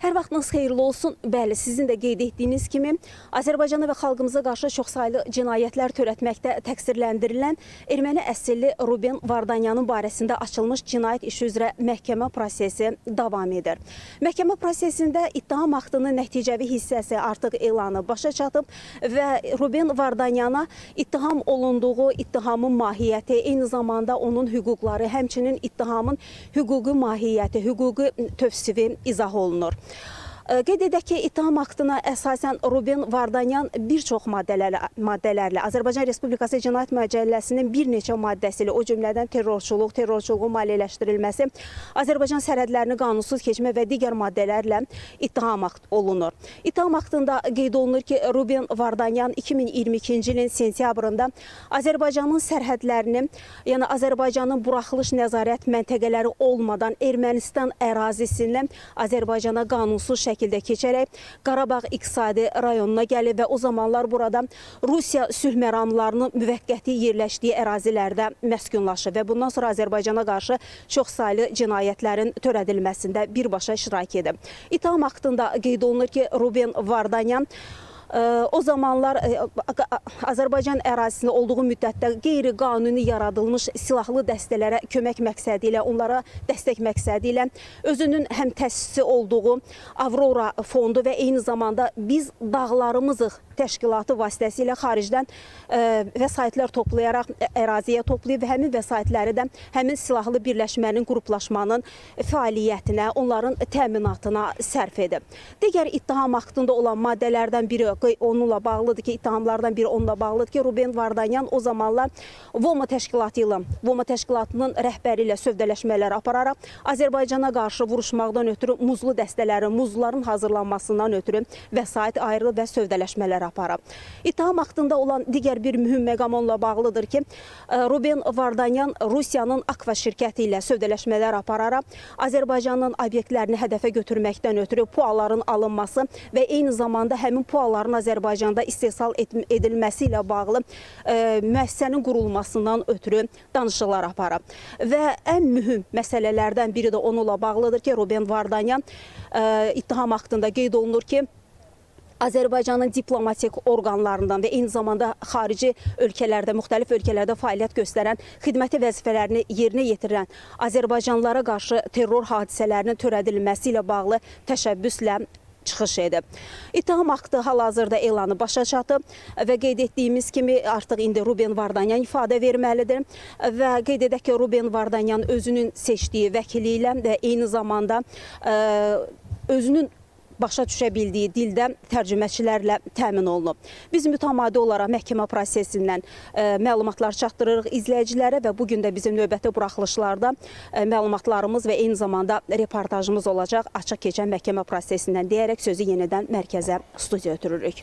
Hər vaxtınız xeyirli olsun. Bəli, sizin də qeyd etdiyiniz kimi Azərbaycana və xalqımıza qarşı çoxsaylı cinayətlər törətməkdə təqsirləndirilən erməni əsilli Ruben Vardanyanın barəsində açılmış cinayət işi üzrə məhkəmə prosesi davam edir. Məhkəmə prosesində ittiham aktının nəticəvi hissəsi artıq elanı başa çatıb və Ruben Vardanyana ittiham olunduğu ittihamın mahiyyəti, eyni zamanda onun hüquqları, həmçinin ittihamın hüquqi mahiyyəti, hüquqi tövsifi izah olunur. Qeyd edək ki, ittiham aktına əsasən Ruben Vardanyan bir çox maddələrlə Azərbaycan Respublikası Cinayət Məcəlləsinin bir neçə maddəsi ilə, o cümlədən terrorçuluq, terrorçuluğun maliyyələşdirilməsi, Azərbaycan sərhədlərini qanunsuz keçmə və digər maddələrlə ittiham olunur. İttiham aktında qeyd olunur ki, Ruben Vardanyan 2022-ci ilin sentyabrında Azərbaycanın sərhədlərini, yəni Azərbaycanın buraxılış nəzarət məntəqələri olmadan Ermənistan ərazisindən Azərbaycana qanunsuz şəkildə keçərək Qarabağ İqtisadi rayonuna gəlib və o zamanlar burada Rusiya sülh məramlarının müvəqqəti yerləşdiyi ərazilərdə məskunlaşıb və bundan sonra Azərbaycana qarşı çoxsaylı cinayətlərin törədilməsində birbaşa iştirak edib. İttiham aktında qeyd olunur ki, Ruben Vardanyan o zamanlar Azərbaycan ərazisində olduğu müddətdə qeyri-qanuni yaradılmış silahlı dəstələrə kömək məqsədi ilə, onlara dəstək məqsədi ilə özünün həm təsisçisi olduğu Avrora fondu və eyni zamanda Biz Dağlarımızıq təşkilatı vasitəsilə xaricdən vəsaitlər toplayaraq əraziyə toplayıb və həmin vəsaitləri də həmin silahlı birləşmənin, qruplaşmanın fəaliyyətinə, onların təminatına sərf edib. Digər ittiham aktında olan maddələrdən biri onunla bağlıdır ki, ittihamlardan biri onunla bağlıdır ki, Ruben Vardanyan o zamanlar VOMA təşkilatı ilə, VOMA təşkilatının rəhbəri ilə sövdələşmələr apararaq Azərbaycana qarşı vuruşmaqdan ötürü muzlu dəstələrin, muzluların hazırlanmasından ötürü vəsait ayrılıb və sövdələşmələr aparıb. İttiham aktında olan digər bir mühüm məqam onunla bağlıdır ki, Ruben Vardanyan Rusiyanın Akva şirkəti ilə sövdələşmələr apararaq Azərbaycanın obyektlərini hədəfə götürməkdən ötürü PUA-ların alınması və eyni zamanda həmin PUA-ların Azərbaycanda istehsal edilməsi ilə bağlı müəssisənin qurulmasından ötürü danışıqlar aparıb. Və ən mühüm məsələlərdən biri də onunla bağlıdır ki, Ruben Vardanyan ittiham aktında qeyd olunur ki, Azərbaycanın diplomatik orqanlarından və eyni zamanda xarici ölkələrdə, müxtəlif ölkələrdə fəaliyyət göstərən, xidməti vəzifələrini yerinə yetirən Azərbaycanlılara qarşı terror hadisələrinin törədilməsi ilə bağlı təşəbbüslə çıxış edib. İttiham aktı hal-hazırda elanı başa çatıb və qeyd etdiyimiz kimi artıq indi Ruben Vardanyan ifadə verməlidir və qeyd edək ki, Ruben Vardanyan özünün seçdiyi vəkili ilə və eyni zamanda özünün başa düşə bildiyi dildə tərcüməçilərlə təmin olunub. Biz mütəmadi olaraq məhkəmə prosesindən məlumatlar çatdırırıq izləyicilərə və bugün də bizim növbəti buraxılışlarda məlumatlarımız və eyni zamanda reportajımız olacaq açıq keçən məhkəmə prosesindən deyərək sözü yenidən mərkəzə, studiya ötürürük.